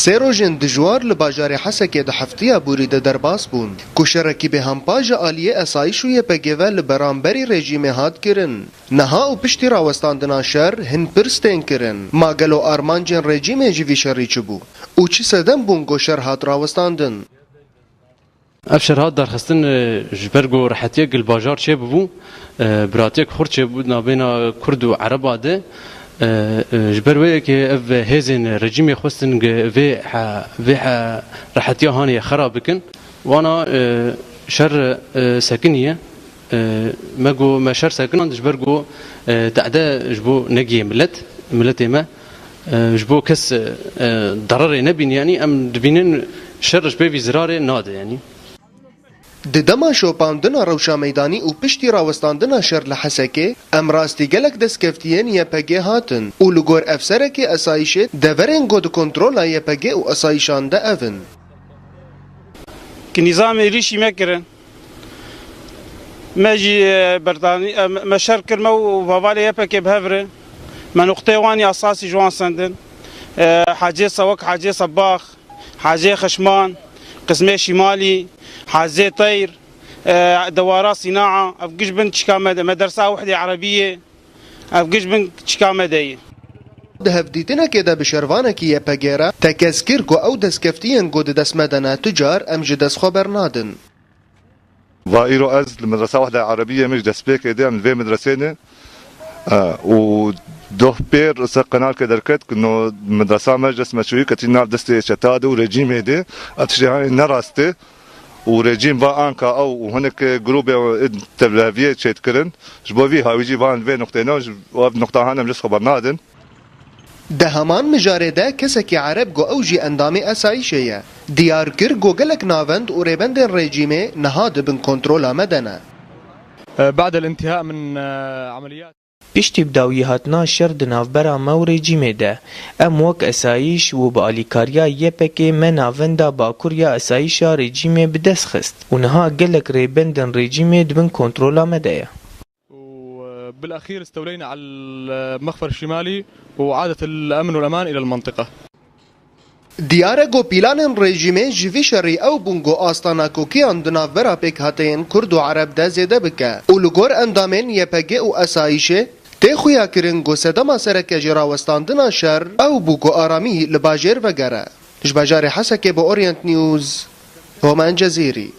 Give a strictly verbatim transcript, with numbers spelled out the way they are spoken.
Sê rojên dijwar li bajarê Hesekê di heftiya borî de derbas bûn, ku şerekî bêhempa ji aliyê esayîş û Y P G ve li beramberî rejîmê hat kirin. Niha û piştî rawestandina şer hin pirs tên kirin, ma gelo armancên rejîmê ji vî şerî çi bû? Û çi sedem bûn ku şer hat rawestandin? Ev şer hat darxistin, e, ji ber ku rehetiyek li bajar çêbûbû, e, biratiyek xurt çêbû navbêna Kurd û Ereba de. E, e, ji ber wê yekê ev hêzên rejîmê xwestin ku vê he-, vê he-, rehetiya hanê xera bikin. Wana, e, şer, e, sekiniye. E, me got, me şer sekinand ji ber ku, e, tede ji bo negiyê milet, miletê me, e, ji bo kes, e, dererê nebîn, yanî em dibînin şer ji pê vî zirarê nade, yanî. Di dema şopandina rewşa meydanî û piştî rawestandina şer li Hesekê, em rastî gelek destkeftiyên Y P G hatin û li gor efserekî esayîşê deverên ku di kontrola Y P G û esayîşan de ev in. Ki nîzamê êrîşî me kirin. Me jî, e, bertanî, e, me, me şer kir me û hevalê Y P G bi hev re. Me nuqteyê wan ya esasî ji wan sendin. E, Hacê Sewek, Hacê Sebax, Hacê Xişman, Qismê Şîmalî, Hacê Teyr, e, Dewara Sînaa, ev giş bin çika me de, Medersa Wehdê Erebiyê, ev giş bin çika me de ye. Di hevdîtinekê de bi şervanekî Y P G re tekez kir ku ew destkeftiyên ku di dest me de ne tu car em ji dest xwe bernadin. Va îro ez li Medresa Wehda Erebiyê me ji destpêkê de em li vê medresê ne. E, û doh pêr ser qenalkê derket ku no medresa me ji dest me çûyî ketî nav destê çeta de û rejîmê de. Ev tiştê hanê ne rast e. Û rejîm va anka ew û hinek grûbê id tevleviyê çêdikirin. Ji bo vî hawî jî van vê nuqtê ne, ji ev nuqta han em ji xeber nadin. Di heman mijarê de kesekî Ereb ku ew jî endamê esayîşê ye, diyar kir ku gelek navend û rêbendên rejîmê niha di bin kontrola me de ne. بعد الانتهاء من عمليات Piştî bi dawî hatina şer di navbera me û rejîmê de, em wek esayîş û bi alîkariya Y P G me navenda bakur ya esayîşa rejîmê bi dest xist û niha gelek rêbendên rejîmê di bin kontrola me de ye. وبالأخير استولينا على المخفر الشمالي وعادت الأمن والأمان إلى المنطقة. Diyar e ku pîlanên rejîmê ji vî şerî ew bûn ku asta nakokiyan di navbera pêkhateyên Kurd û Ereb de zêde bike û li gor endamên Y P G û esayîşê tê xuyakirin ku sedema sereke ji rawestandina şer ew bû ku aramî li bajêr vegere. Ji bajarê Hesekê bo Orient News, Homen Cezîrî.